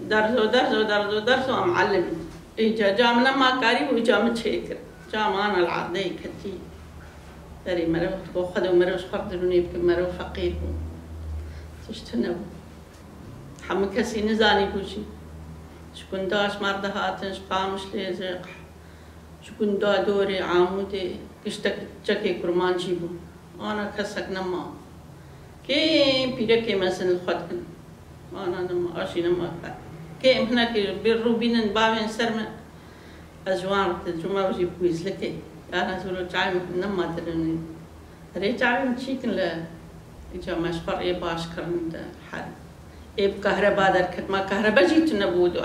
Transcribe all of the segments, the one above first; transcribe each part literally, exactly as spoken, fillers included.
Derzo, derzo, derzo, derzo, em elim. Îca ca min nema karî û îca min çêkir. Ca min ana li erdeyê ketî. Berê meriv, go Xwedê û meriv ji xwe dirûnê bikin, meriv feqîr bû. Tişt tune bû. Hemû kesî nizanî bû jî. Ji gunda ji me re dihatin, ji Qamişlê, ji Ji gunda dorê Amûdê giştek çekê kurmancî bû. Ana kesek nema. Kêm pîrekê mezin li xwe dikin. Ana nema, a jî nema fe. Kêm hinekî bi rûbînin bavên ser me. Ez ji wan re dicûm, ew jî bi wîzlikê. Ana zûro çavê min nema dirinê. Rê çavê min çîkin li îca me ji xwe rê baş kirin di her. Ê bi kahreba derket. Ma kahrebe jî tune bû di,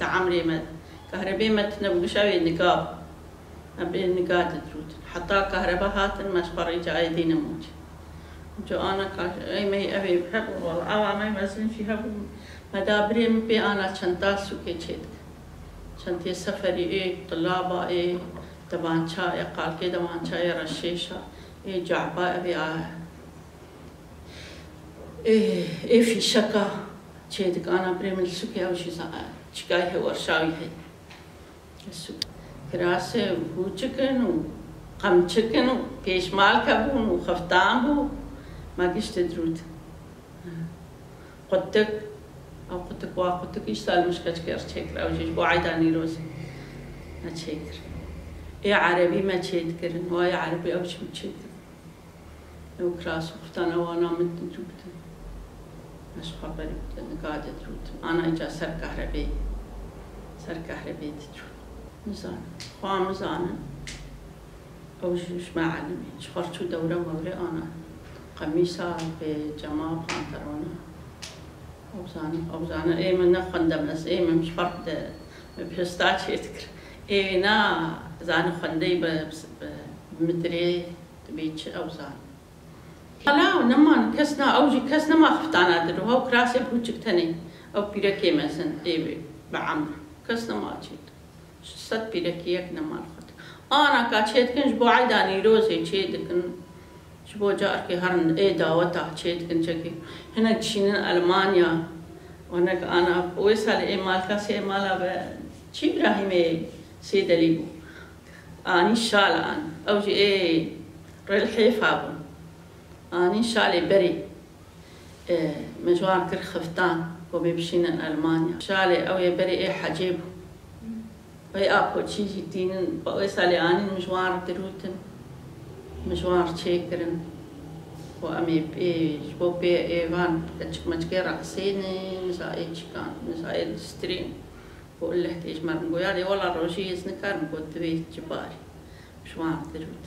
di emrê me de. Kahrebê me tune bû, giş ew ê niga bû. Em ê niga didirûtin. Heta kahrebe hatin, me ji xwe rê cayê dî nemût. Ca ana ka-, ey me ev ê hebû, wala ewa me mezin jî hebû. Me da birê min pê ana çenta sûkê çê dike. Çentê seferî ê, tilaba ê, devança ê, qalkê devança ê, reşêşa ê, caba ev ê a. Ê, ê fîşeka çê dike, ana birê min li sûkê ew jî za-, çikayî he, werşawî heye. Sûk. Kirasê û hûçikin û qemçikin û pêşmalke bûn û xiftan bû. Me giştê dirût. Qutik, ew qutik, wa qutik îşta li mişkeçkê re çêkir. Ew jî ji bo eyda Nîrozê me çêkir. Ê erebî me çêdikirin, wa ê erebî ew jî min çêdikirin. Ew kiras û xiftan ewana min didirûtin. Ez xwe berî nika didirûtin. Ana îca ser kahrebê, ser kahrebê didirûtin. Nizanim. Xwe nizanim. Ew jî ji me elimî. Ji xwe çû dewre mewre ana. Qemîsa, pêcema, panterona. Ew zanin, ew zanin. Ê min ne xwendem ez. Ê min ji xwe de me pêsta çê dikir. Ê na zanin xwendeyî bi, bi, bi midirê. Dibê çi ew zan. Hala neman kes na, ew jî kes nema xiftana dir û hew kirasê bûçik tenê. Ew pîrekê mezin ê bi, bi emr. Kes nema çêt. Ji sed pîrekî yek nema li xwe. Ana ka çê dikin ji bo eyda Nîrozê çê dikin. Ji bo carkê herin ê daweta çê dikin çekê. Hinek dişînin Elmanya. Hinek ana wê salê ê malka sê mala be çî Îbrahîmê Sêdelî bû. Anî şal an. Ew jî ê rêlhêfa bûn. Anî şalê berê, e, me ji wan kir xiftan, ku bê bişînin Elmanya. Şalê ew ê berê ê hecê bû. Wê a koçî jî tînin, wê salê anîn min ji wan re dirûtin. Min ji wan re çêkirin. Ku em ê pê, ji bo pê ê van keçik meçikê reqsênin, niza ê çikan, niza ê distirîn. Ku lehkê ji me re goya, lê wela rojî ez nikarim got divê ji barî. Ji wan dirût.